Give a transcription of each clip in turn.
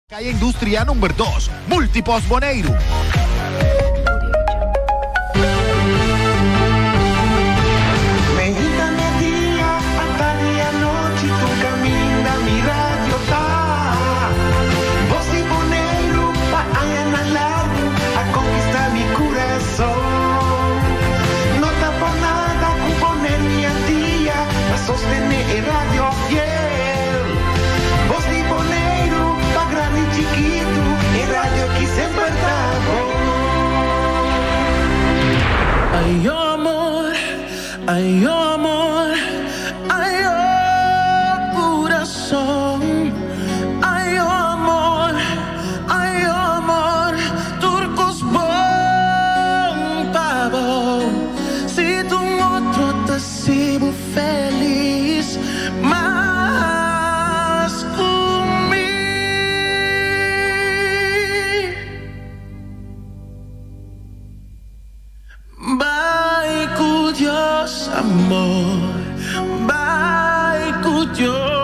Kaya Industria number dos, Multipost Boneiru. Meinta media, atardi anochi, tur kaminda mi radio ta. Bos di Boneiru pa añanan largu a konkistá mi kurason. No ta por nada ku Boneiru i Antia ta sostené e radio fiel. Bos di Boneiru pa grandi i chikitu, e radio ki semper ta bon. Ay oh amor, ay oh amor, ay oh corazon Ay oh amor, ay oh amor, tur cos bon pa bo Si t'un otro ta haci bo Feliz mas ku mi. Bai ku Dios amor, bai ku Dios.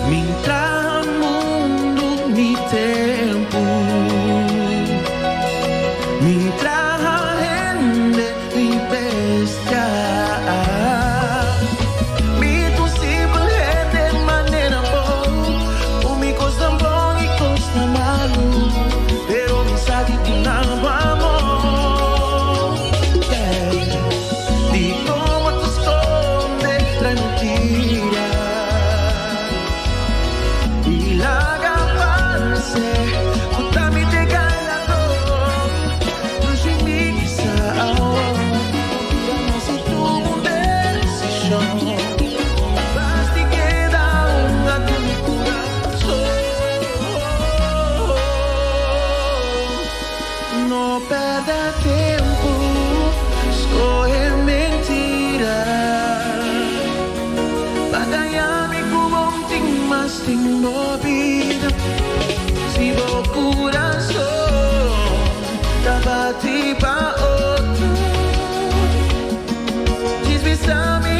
Mi traha mundu mi tempu Mi traha hende mi bestia Mi ta un simpel hende manera bo Ku mi kosnan bon i kosnan malu Pero mi sa di duna bo amor Yeah Dikon bo ta skonde tras mentira I laga parse ku ta mi t'e ganador Lushi mi kisa awor Bira mas i tuma un desishon Basti keda hunga ku mi kurason No pèrdè tempu skohe mentira Pa gaña mi ku bon tin mas den bo bida Si bo kurason ta bati pa otro Djis bisa mi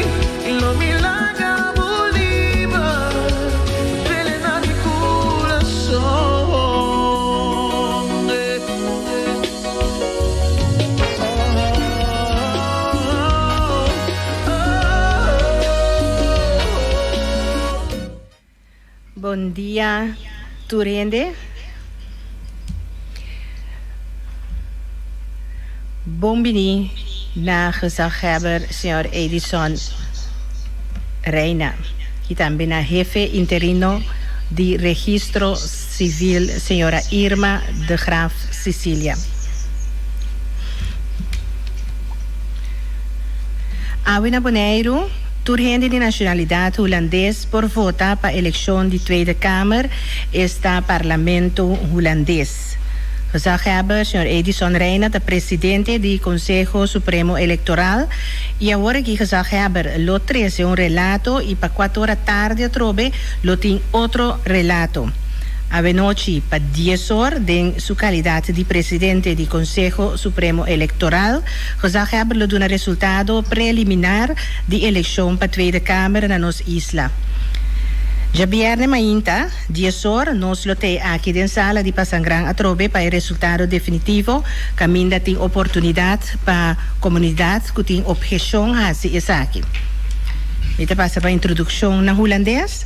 i lo mi laga bo liber Duele na mi kurason. Bon dia tur hende. Bon bini na gezaghebber señor Edison Reina y tambe na hefe interino di Registro Civil señora Irma de Graaf Cicilia. Awe na Boneiru, tur hende di nashonalidat hulandes por vota pa elekshon di Tweede Kamer, esta Parlamento Hulandes. Gezaghebber señor Edison Reina ta presidente di Konseho Supremo Elektoral i awor aki gezaghebber lo trese un relato i pa kuater ora tardi atrobe lo tin otro relato. Awenochi pa dies or den su kalidat di presidente di Konseho Supremo Elektoral, Gezaghebber lo duna resultado preliminar di elekshon pa Tweede Kamer na nos isla. Djabierne mainta, dies or, nos lo tei aki den sala di Pasangran atrobe pa e resultado definitivo, kaminda tin oportunidat pa komunidat ku tin opheshon hasi esaki. Mi ta pasa pa introdukshon na Hulandes.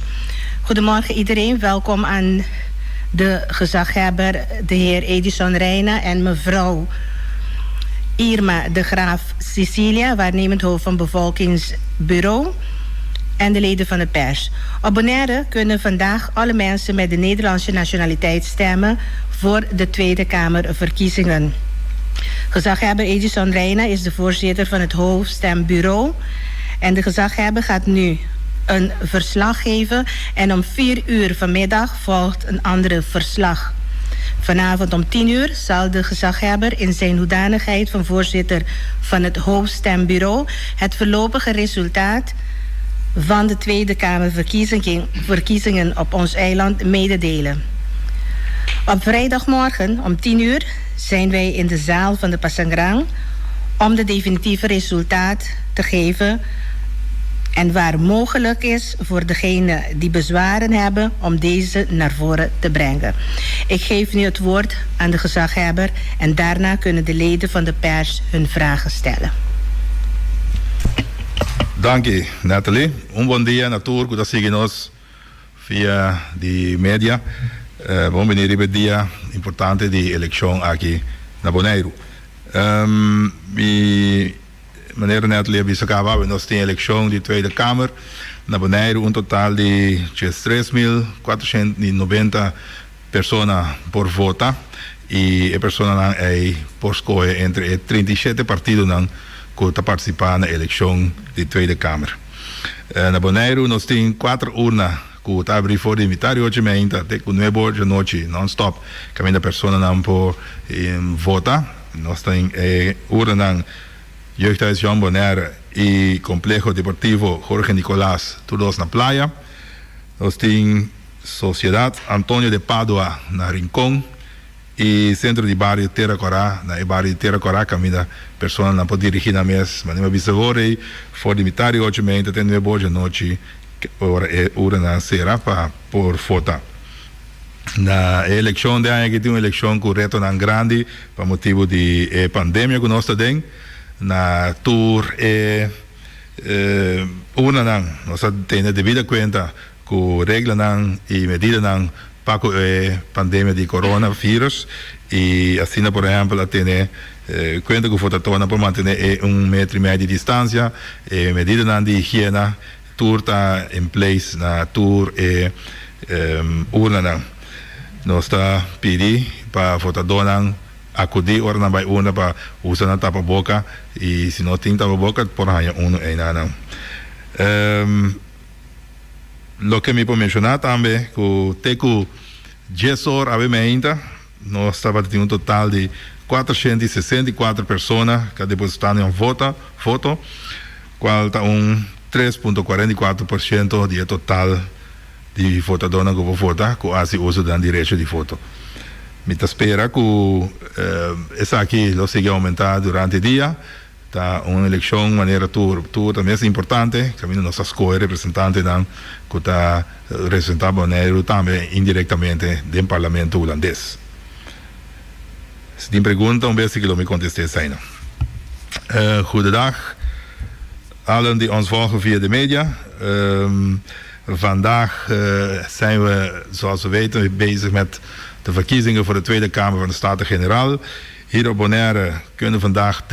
Goedemorgen iedereen, welkom aan de gezaghebber de heer Edison Reina en mevrouw Irma de Graaf Cecilia, waarnemend hoofd van Bevolkingsbureau en de leden van de pers. Op Bonaire kunnen vandaag alle mensen met de Nederlandse nationaliteit stemmen voor de Tweede Kamerverkiezingen. Gezaghebber Edison Reina is de voorzitter van het hoofdstembureau en de gezaghebber gaat nu een verslag geven en om 4 uur vanmiddag volgt een andere verslag. Vanavond om 10 uur zal de gezaghebber in zijn hoedanigheid van voorzitter van het hoofdstembureau het voorlopige resultaat van de Tweede Kamerverkiezingen op ons eiland mededelen. Op vrijdagmorgen om 10 uur zijn wij in de zaal van de Pasangrang om de definitieve resultaat te geven en waar mogelijk is voor degenen die bezwaren hebben om deze naar voren te brengen. Ik geef nu het woord aan de gezaghebber en daarna kunnen de leden van de pers hun vragen stellen. Danki, Natalie. Un bon dia na tur ku ta sigui nos via di media. Bon bini riba e dia importante di elekshon aki na Boneiru. Mi manera Natalie a bisa kaba awe nos tin elekshon di Tweede Kamer na Boneiru un total di 3490 persona por vota i e personanan ei por skohe entre e 37 partidonan ku ta partisipá na elekshon di Tweede Kamer. Na Boneiru nos tin kuater urna ku ta abrí for di mitar di ocho meinta te ku nuebe or djanochi nònstòp kaminda personanan por vota. Nos tin e urnanan Jeugdhuis Jong Bonaire i Kompleho Deportivo Jorge Nicolaas tur dos na Playa. Nos tin Sociedad Antonio de Padua na Rincon i Sentro di Bario Tera Kòrá na e bario di Tera Kòrá kaminda personanan por dirigí nan mes. Manera mi a bisa awor ei for di mitar di ocho meinta te nuebe or djanochi ora e uranan sera pa por vota. Na e elekshon den aña aki tin un elekshon ku retonan grandi pa motibu di e pandemia ku nos ta den. Na tur e urnanan nos a tene debida kuenta ku reglanan i medidanan pa ku e pandemia di corona virus i asina por ehèmpel a tene kuenta ku votadónan por mantené e un metro i mei di distansia, e medidanan di higiena tur ta in place na tur e urnanan. Nos ta pidi pa votadónan akudí ora nan bai urna pa usa nan tapaboka i si no tin tapaboka por haña unu einanan. Loke mi por menshoná tambe ku te ku dies or awe meinta nos tabata tin un total di 464 persona ku a depositá nan vota, voto, kual ta un 3.44% di e total di votadónan ku por vota ku a hasi uso di nan derecho di voto. Mi ta spera ku esaki lo sigui oumentá durante e dia. Ta un elekshon manera tur tur ta mes importante, kaminda nos ta skohe representantenan ku ta representá Boneiru tambe indirektamente den Parlamento Hulandes. Si tin pregunta un bes lo mi kontest'é eseinan. Goedendag allen die ons volgen via de media. Vandaag zijn we, zoals we weten, bezig met de verkiezingen voor de Tweede Kamer van de Staten-Generaal. Hier op Bonaire kunnen vandaag 13.490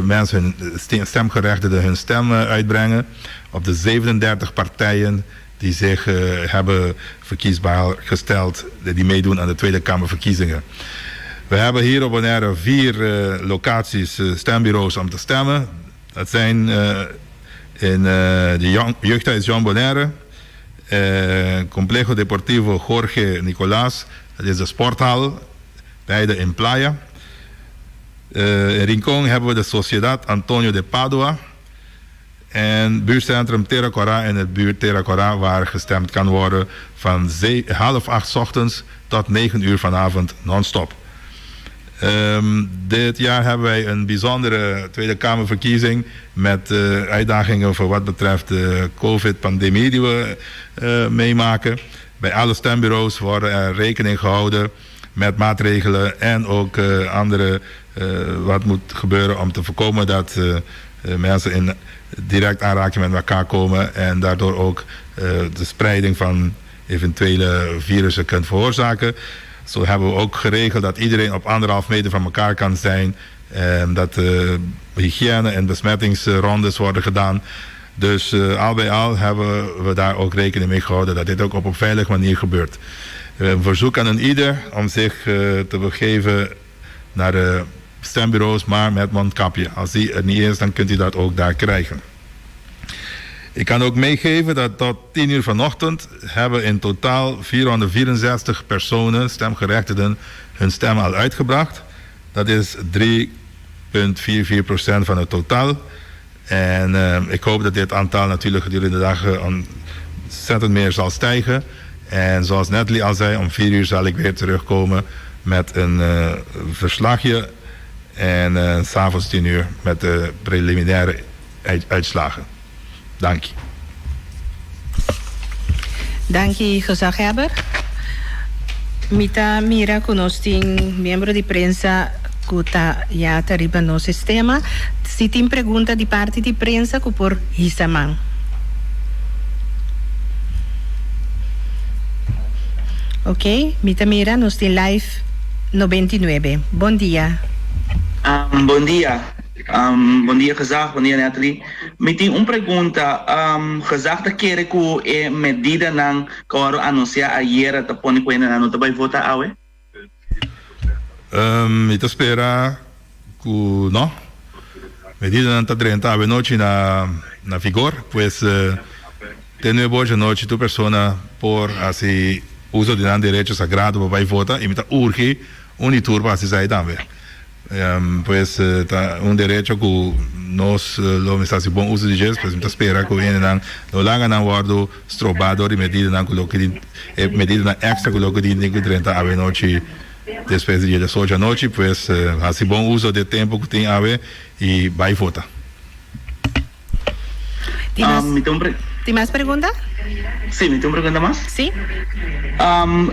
mensen, hun stemgerechtigden, hun stem uitbrengen op de 37 partijen die zich hebben verkiesbaar gesteld, die meedoen aan de Tweede Kamerverkiezingen. We hebben hier op Bonaire vier locaties stembureaus om te stemmen. Dat zijn in de Jeugdhuis Jong Bonaire, Complejo Deportivo Jorge Nicolaas, dat is de sporthal, beide in Playa. In Rincon hebben we de Sociedad Antonio de Padua en buurtcentrum Tera Cora in het buurt Tera Cora waar gestemd kan worden van 7.30 ochtends tot 9 uur vanavond non-stop. Dit jaar hebben wij een bijzondere Tweede Kamerverkiezing met uitdagingen voor wat betreft de COVID-pandemie die we meemaken. Bij alle stembureaus worden er rekening gehouden met maatregelen en ook andere wat moet gebeuren om te voorkomen dat mensen in direct aanraking met elkaar komen en daardoor ook de spreiding van eventuele virussen kunt veroorzaken. Zo hebben we ook geregeld dat iedereen op 1,5 meter van elkaar kan zijn. En dat hygiëne en besmettingsrondes worden gedaan. Dus al bij al hebben we daar ook rekening mee gehouden dat dit ook op een veilige manier gebeurt. Een verzoek aan een ieder om zich te begeven naar de stembureaus, maar met mondkapje. Als die er niet is, dan kunt u dat ook daar krijgen. Ik kan ook meegeven dat tot 10 uur vanochtend hebben in totaal 464 personen, stemgerechtigden, hun stem al uitgebracht. Dat is 3,44% van het totaal. En ik hoop dat dit aantal natuurlijk gedurende de dag ontzettend meer zal stijgen. En zoals Natalie al zei, om 4 uur zal ik weer terugkomen met een verslagje. En uh, s'avonds 10 uur met de preliminaire uitslagen. Dank je. Danki, gezaghebber. Mi ta mira ku nos tin miembro di prensa ku ta ya ta riba nos sistema. Si tin pregunta di parti di prensa ku por hisa man. Ok, mi ta mira nos tin live 99. Bon dia. Bon dia. Bon dia Gezag, bon dia Natalie. Mi tin un pregunta. Gezag ta kere ku e medidanan ku a wòrdu anunsiá ayera ta pone ku hendenan no ta bai vota awe? Mi ta spera ku no. Medidanan ta drenta awe nochi na na vigor, pues te nuebe or djanochi tur persona por hasi uso di nan derecho sagrado pa bai vota i mi ta urgi un di tur pa hasi esei tambe. Pues ta un derecho ku nos lo mester hasi bon uso di dje, pues mi ta spera ku hendenan lo laga nan wòrdu strobá dor di medidanan ku lo ke tin, e medidanan èkstra ku lo ke tin ku drenta awe nochi despues di dies ocho anochi, pues hasi bon uso di e tempu ku tin awe i bai vota. Tin mas, tin mas pregunta? Sí, mi tin un pregunta mas. Sí.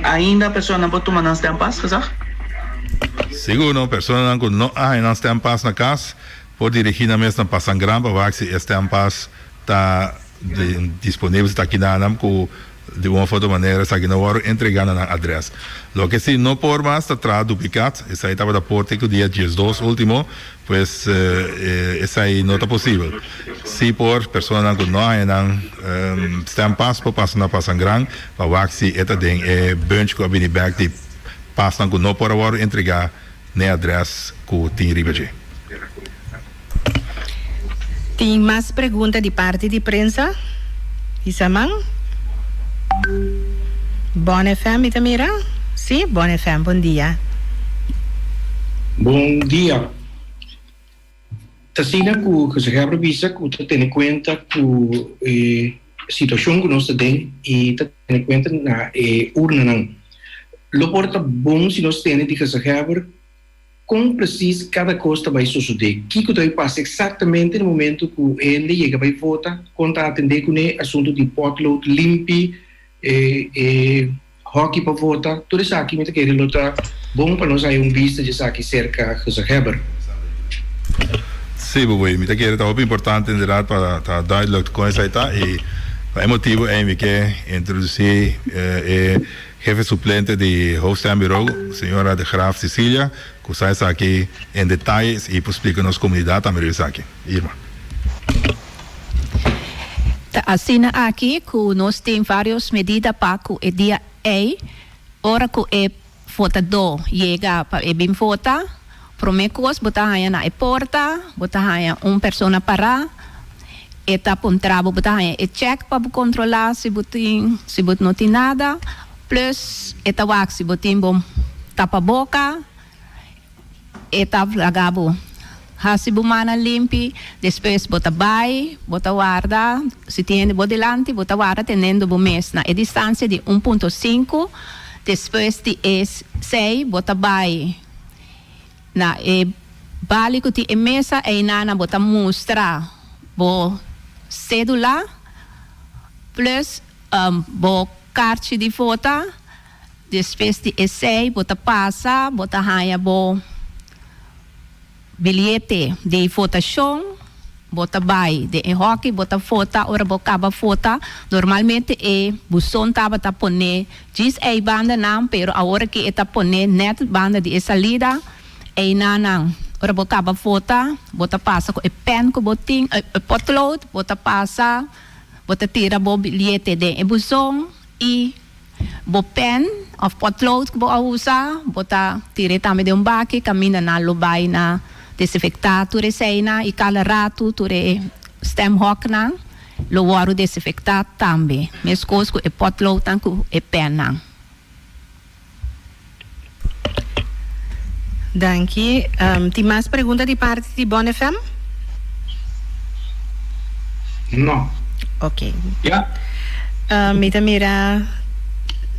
Ainda personanan por tuma nan stempas, gezag? Sigur no, personanan ku no a haña nan stempas na kas por dirigí nan mes na Pasangran pa wak si e stempas ta disponibel, si ta kina nan ku Di un of otro manera esaki no wòrdu entregá na nan adrès. Loke si no por mas ta traha duplikat, esei tabata por te ku dia 12 último, pues esei no ta posibel. Si por, personanan ku no haña nan stempas por pasa na Pasangran pa wak si e ta den e bunch ku a bini bèk di pasnan ku no por a wòrdu entregá n'e adrès ku tin riba dje. Tin mas pregunta di parti di prensa? Isaman? Bon FM mi ta mira? Si, Bon FM, bon dia. Bon dia. Ta asina ku Gezaghebber bisa ku ta tene kuenta ku e situashon ku nos ta den i ta tene kuenta na e urnanan. Lo por ta bon si nos tene di Gezaghebber Kon presis kada kos ta bai sosodé? Kiko ta bai pasa eksaktamente na momentu ku hende yega bai vota? Kon ta atendé kuné asuntu di potlood limpi, e e hòki pa vota? Tur esaki mi ta kere lo ta bon pa nos haya un bista di esaki serka Gezaghebber. Sí, Bubuy, mi ta kere ta hopi importante inderdaad pa ta duidelijk kon esei ta i pa e motibu ei mi ke introdusí e Hefe suplente di Hoofdstembureau, señora De Graaf Cecilia, cu sa esaki en detaye y por splica nos comunidad tambe riba esaki. Irma. Ta asina aki cu nos tin varios medida pa cu e dia ey, ora cu e votador yega pa e bin vota, prome cos bo ta haya na e porta, bo ta haya un persona para, E ta puntra bo, bo ta haña e check pa bo controla si bo tin, si bo no tin nada. Plus e ta wak si bo tin bo tapaboca, e ta laga bo haci bo mannan limpi. Despues bo ta bay, bo ta warda, si tin hende bo dilanti, bo ta warda tenendo bo mes na e distancia di un punto sinku. Despues di esey bo ta bay. Na e bali ku tin e mesa einan bo ta mustra bo sedula plus bo karchi di vota. Despues di esei bo ta pasa bo ta haña bo biliete di votashon. Bo ta bai den e hòki bo ta vota. Ora bo kaba vota normalmente e buson tabata pone Djis ei banda nan, pero awor aki e ta pone net banda di e salida. Einan nan, ora bo kaba vota, bo ta pasa ku e pen ku bo tin, e potlood, bo ta pasa, bo ta tira bo bilyete den e buzon i bo pen of potlood ku bo a usa, bo ta tir'e tambe den un baki kaminda nan lo bai na desinfektá tur eseinan i kala ratu tur e stemhoknan. Lo wòrdu desinfektá tambe, meskos ku e pòtloutnan ku e pènnan. Danki. Tin mas pregunta di parti di Bon FM? No. Ok. Ya. Mi ta mira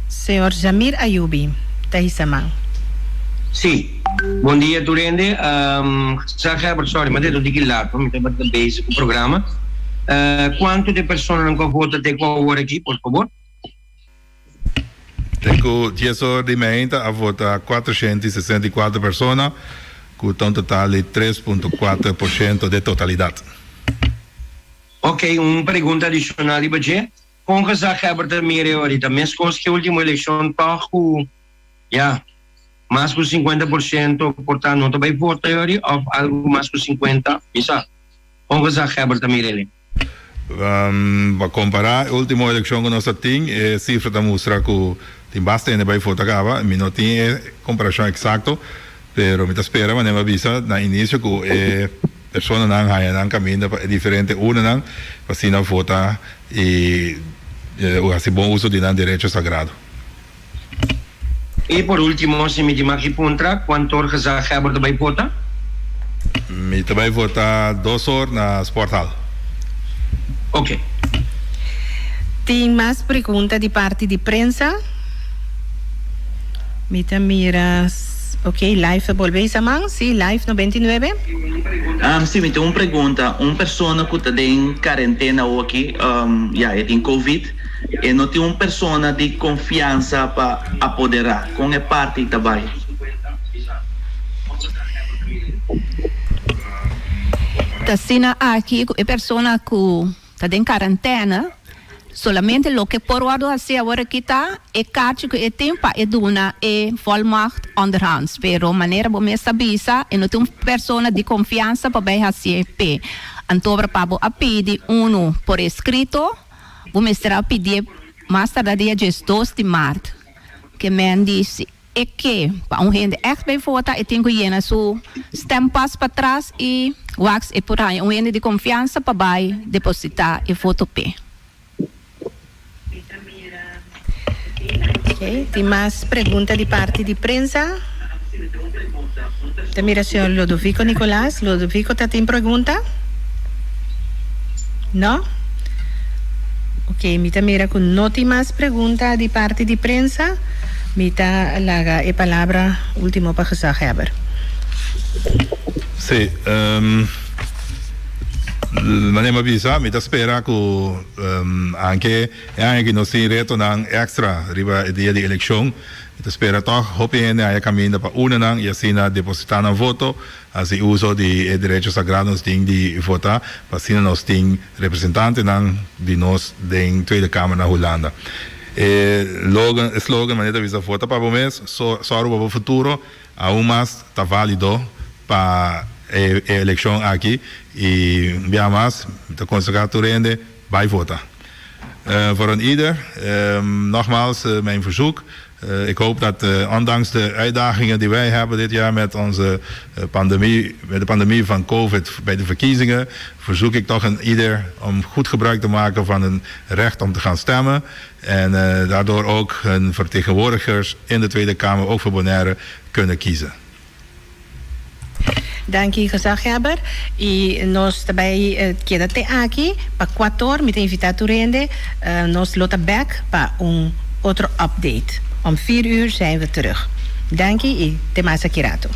señor Zamir Ayubi ta hisa man. Sí. Bon dia tur hende. Gezaghebber, sorry, mi a deto diki laat, mi tabata bezig ku programa. Kuantu di e personanan ku a vota te ku awor aki, por fabor? Te ku dies or di meinta a vota 464 persona, ku ta un total di 3.4% de totalidat. Ok, un pregunta adishonal riba dje. Kon gezaghebber ta mira e orita? Meskos ku e ultimo elekshon tòg ku, ya, mas ku 50% por ta no ta bai vota e ori òf algu mas ku 50, mi sa. Kon gezaghebber ta mira el'e? Pa kompará e último elekshon ku nos a tin, e sifra ta mustra ku tin basta hende bai vota kaba. Mi no tin e komparashon eksakto, pero mi ta spera manera mi a bisa na inisio ku e personanan haña nan kaminda pa e diferente urnanan pa asina vota i hasi bon uso di nan derecho sagrado. I por ultimo, si mi tin mag di puntra, kuantor gezaghebber ta bai vota? Mi ta bai vota dos or na Sporthal. Ok. Tin mas pregunta di parti di prensa? Mi ta mira, ok, live ta bolbe hisa man, si, live 99. Si, mi tin un pregunta. Un persona ku ta den karentena awoki, ya, e tin covid. E no tin un persona di konfiansa pa apoderá. Kon e parti ta bai? Ta asina aki ku e persona ku ta den karantena solamente loke por wòrdu hasi awor aki ta e karchi ku e tin pa e duna e volmacht onderhands. Pero manera bo mes ta bisa e no tin un persona di konfiansa pa bai hasié p'e. Anto pa bo a pidi unu por eskrito. Bo mester a pidié mas tarda dia 12 di mart. Ke men di si e ke pa un hende ègt bai vota e tin ku yena su stempas patras i waks e por haña un hende di konfiansa pa bai depositá e voto p'e. Ok, tin mas pregunta di parti di prensa? Ta mira señor Lodovico Nicolaas. Lodovico ta tin pregunta? No? Ok, mi ta mira cu no tin mas pregunta di parti di prensa. Mi ta laga e palabra ultimo pa gezaghebber. Sí, manera mi a bisa, mi ta spera cu anke e aña aki nos tin retonan extra riba e dia di eleccion. Mi ta spera tòg hopi hende haya kaminda pa uni nan i asina depositá nan voto, hasi uso di e derecho sagrado nos tin di vota, pa asina nos tin representantenan di nos den Tweede Kamer na Hulanda. E logan, e slogan manera ta bisa vota pa bo mes, sòru pa bo futuro, aun mas ta válido pa e elekshon aki i un biaha mas mi ta konsehá tur hende bai vota. Voor een ieder, nogmaals mijn verzoek. Ik hoop dat ondanks de uitdagingen die wij hebben dit jaar met onze pandemie, met de pandemie van COVID bij de verkiezingen, verzoek ik toch een ieder om goed gebruik te maken van hun recht om te gaan stemmen. En daardoor ook hun vertegenwoordigers in de Tweede Kamer, ook voor Bonaire, kunnen kiezen. Danki gezaghebber y nos ta bay keda te aki pa cuator mi ta invita tur hende nos lo ta bek pa un otro update om vier uur zijn we terug danki y te mas aki rato.